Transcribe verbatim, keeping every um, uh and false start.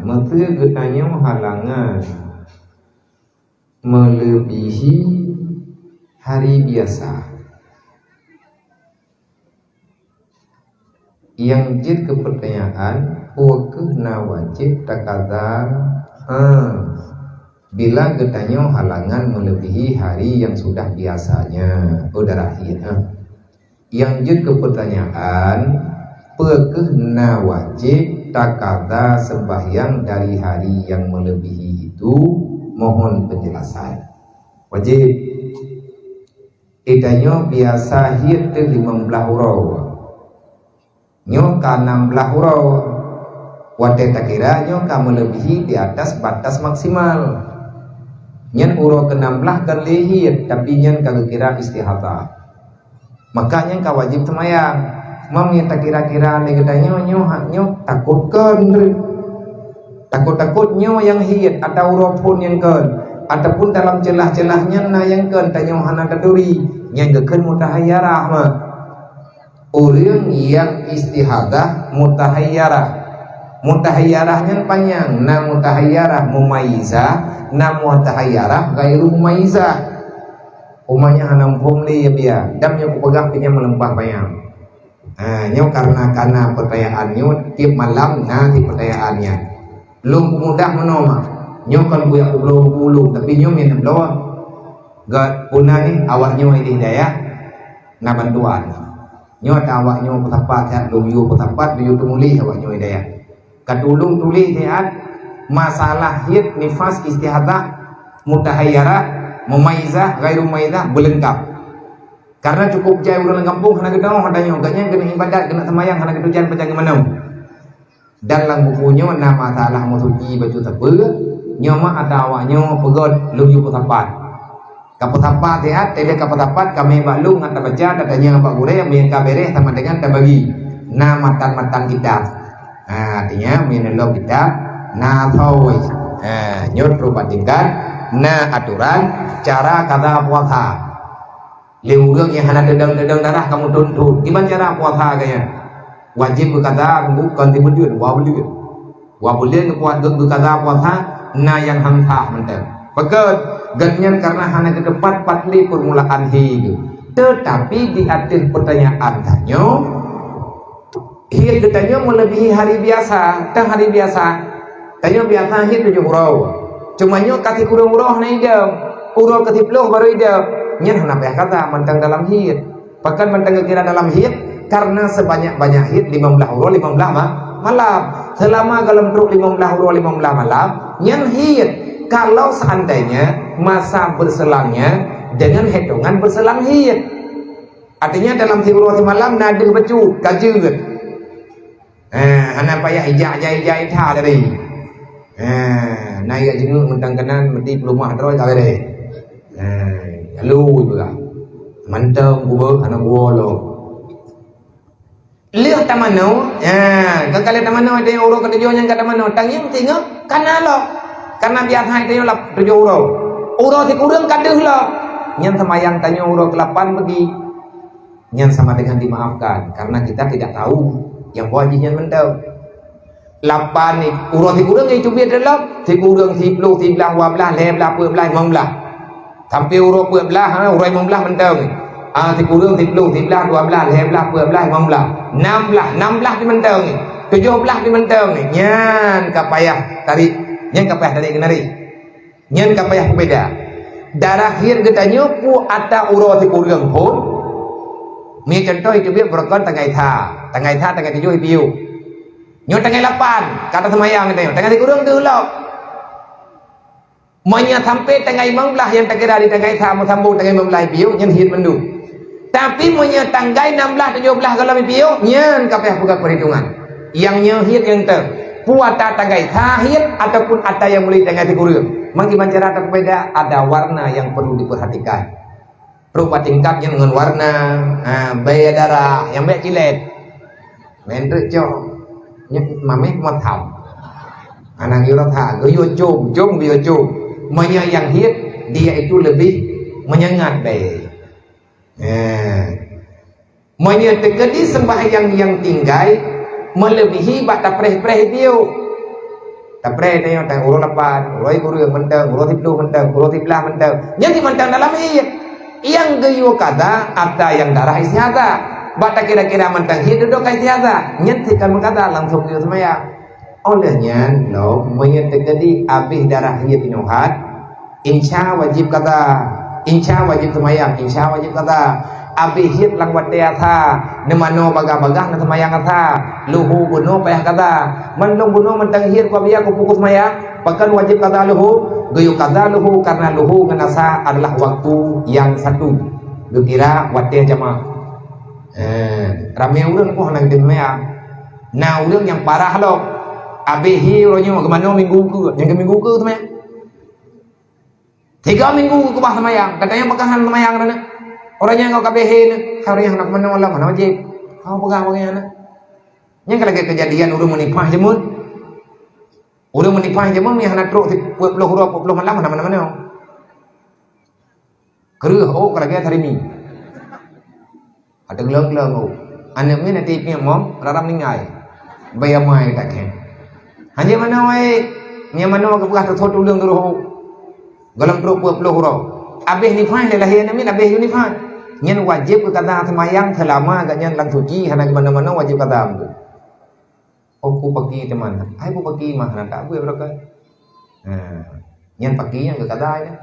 Meusé geutanyoe halangan meuleubiehi hari biasa. Nyang jeuet keu peutanyaan, peu kheueh na wajéb takaza, ha, bila geutanyoe halangan meuleubiehi hari nyang sudah biasanya? Oh, darah haid, ha. Nyang jeuet keu peutanyaan, peu kheueh na wajéb takaza seumbahyang dari hari nyang meuleubiehi itu? Mohon penjelasan. Wajéb. Geutanyoe biasa haid teuh limong blaih uroe. Nyoe ka nam blaih uroe. Watée takira nyoe ka meuleubiehi di atas batas maksimal. Nyan uroe keunam blaih kon lé haid, tapi nyan ka geukira istihadah. Maka nyan ka wajéb seumayang. Meunyoe takira-kira lé geutanyoe nyoe hak nyoe takot kon. Takot-takot nyoe nyang haid atawa uroe phon nyang kon, ataupun dalam ceulah-ceulah nyan na nyang kon tanyoe hana taturi, nyan geukheun mutahayyarah mah. Ureuëng nyang istihadah mutahayyarah. Mutahayyarah nyan panyang, na mutahayyarah mumayyizah, na mutahayyarah ghairu mumayyizah. Umpamanya hana muphom lé ya biya, dam nyang kupeugah pih nyan meuleumpah panyang. Ha, nyoe karena, karena peutayaan nyoe tieb malam na si peutayaan nyan. Lôn peumudah meunoe mah. Nyoe kon buyak ubloe ulôn, tapi nyoe nyan bloe. Gét puna ni awak nyoe di dayah na bantuan. Nyoe ata awak nyoe peusapat siat lôn yue peusapat lôn yue teumuléh awak nyoe di dayah. Ka tulông tuléh siat masalah haid, nifas, istihadah, mutahayyarah, mumayyizah, ghairu mumayyizah, beuleungkap. Karena cukup jai ureuëng lam gampông hana geudoh, hana tanyoe, gobnyan keuneuk ibadat, keuneuk seumayang, hana geutujan pajan geumanö. Dan lam buku nyoe na masalah meusuci bacut sapeue, nyoe mak ata awak nyoe peugét lôn yue peusapat. Ka peusapat siat, teuh ka peusapat, ka mé bak lôn ngat tabaca, tatanyong bak gurée, meunyoe ka béréh sama dengan tabagi. Na matan-matan kitab. Ha, artinya meunyoe lom kitab na soi. Ha, nyoe trok bak tingkat na aturan cara kada puasa. Lé ureuëng nyang hana teudong-teudong darah kamoe tuntut. Kiban cara puasa gaya? Wajéb geukaza bukan sibuleuen, dua buleuen. Dua buleuen geupuasa, geukaza puasa, na nyang han sah mantong. Pakon? Gobnyan karena hana geuteupat pat lé peurmulaan haid. Teutapi di ateueh peutanyaan tanyoe, haid geutanyoe meuleubiehi hari biasa, tang hari biasa. Tanyoe biasa haid tujoh uroe. Cuma nyoe ka sikureueng uroe hana idong. Uroe keu siplôh barô idong. Nyan hana payah kaza mantong dalam haid. Pakon mantong geukira dalam haid? Karena sebanyak-banyak haid limong blaih uroe, limong blaih ma-, malam. Selama golom trok limong blaih uroe, limong blaih malam, nyan haid. Kalau seandainya masa berselangnya dengan hitungan berselang haid. Artinya dalam siuroe simalam na deuh bacut, ka jeuet. Ha, hana payah ijak-ijak-ijak that lagi. Ha, na ijak jinguk mantong keunan meuti peulumah droe ka beres. Ha, lalu juga. Mantong kubeuk hana kuwoe lom. Lheueh tamanoe, ha, ka kali tamanoe, ada uroe ketujoh nyang ka tamanoe, tangieng singoh kana lom. Karena biasa tanyoe lap tujoh uroe. Uroe sikureueng ka deuh lom. Nyan seumayang tanyoe uroe keulapan bagi. Nyan sama dengan dimaafkan karena kita tidak tahu nyang buet jih nyan mantong. Lapan ni, uroe sikureueng itu biet lom, sikureueng, siplôh, siblaih, dua blaih, lhèe blaih, peuet blaih, limong blaih. Sampai uroe peuet blaih, ha, uroe limong blaih mantong ni. Ah, sikureueng, siplôh, siblaih, dua blaih, lhèe blaih, peuet blaih, limong blaih. Nam blaih, nam blaih pih mantong ni. Tujoh blaih pih mantong ni. Nyan ka payah tarék. Nyan ka payah tarék keunarék. Nyan ka payah peubeda. Darah haid geutanyoe peue ata uroe sikureueng phon. Meucontoh itu biet beureukan tanggai sa, tanggai sa, tanggai tujoh ipiôh. Nyoe tanggai lapan, ka taseumayang geutanyoe, tanggai sikureueng deuh lom. Meunyoe sampai tanggai limong blaih nyang takira di tanggai sa meusambông tanggai limong blaih ipiôh, nyan haid mandum. Tapi meunyoe tanggai nam blaih, tujoh blaih golom ipiôh, nyan ka payah peugah peuhitungan. Nyang nyoe haid nyang teuh. Peue ata tanggai sa haid ataupun ata nyang mulai tanggai sikureueng. Meukiban cara tapeubeda, ada warna yang perlu diperhatikan. Trok bak tingkat nyan ngon warna, ha, bèe darah, nyang bèk cilet. Meuntreuk cok, nyan mamèh meutham. Aneuk yue rasa, geuyue com, com geuyue com. Meunyoe nyang haid, dia itu lebih menyengat bèe. Eh. Meunyoe teukeudi seumbahyang nyang tinggai meuleubiehi bak tapreh-preh ipiôh. Tapreh tanyoe, tanyoe uroe lapan, uroe kureueng mantong, uroe siploh mantong, uroe siblaih mantong. Nyan cit mantong dalam hiet. Nyang geuyue kada, ada nyang darah istihadah. Bak takira-kira mantong hiet dudoe ka istihadah. Nyan cit ka meukada langsung geuyue seumayang. Óh lheueh nyan, lom, meunyoe teukeudi abéh darah hiet inoe that, insya wajéb kada. Insya wajéb seumayang, insya wajéb kada. Abéh hiet lam watée asa, neumanoe bagaih-bagaih neuseumayang asa, luhu bunoe payah kada. Mandum bunoe mantong hiet kubiya kupukul seumayang, pakon wajéb kada luhu? Geuyue kada luhu karena luhu ngon asa adalah waktu nyang satu. Geukira watée jamak. Eh, ramé ureuëng poh hana geuseumayang. Na ureuëng nyang parah lom. Abéh hi uroe nyoe geumanoe minggu keue, nyang keu minggu keue seumayang. Tiga minggu keubah seumayang, katanya peugah hana seumayang dah na. Orang nyang kau kabéh he na, ka ureuëng nyang hana keumanoe lam hana wajéb. Kau peugah ureuëng nyang na. Nyang ka lagée keujadian ureuëng meunipah jameun. Ureuëng meunipah jameun nyang hana trok peuet ploh uroe, peuet ploh malam hana manoe-manoe. Kreueh, oh, ka lagée tarimi. Ada geulong-geulong, oh. Aneuk nyan nanti pieng mom, rara meuninggai. Bayamai dekat khen. Hanya mana wai, nyang mana ke peugah teusot uleueng tu roh. Golom trok peuet ploh uroe. Abéh nifas lé lahé aneuk nyan, abéh nifas. Nyan wajéb keu kada seumayang seulama gobnyan lam suci, hana keu mana-mana wajéb kada. Oh, ku paki teuma. Hai ku paki mah, hana tak buet beurangkat. Ha. Nyan paki nyang keu kada nyan.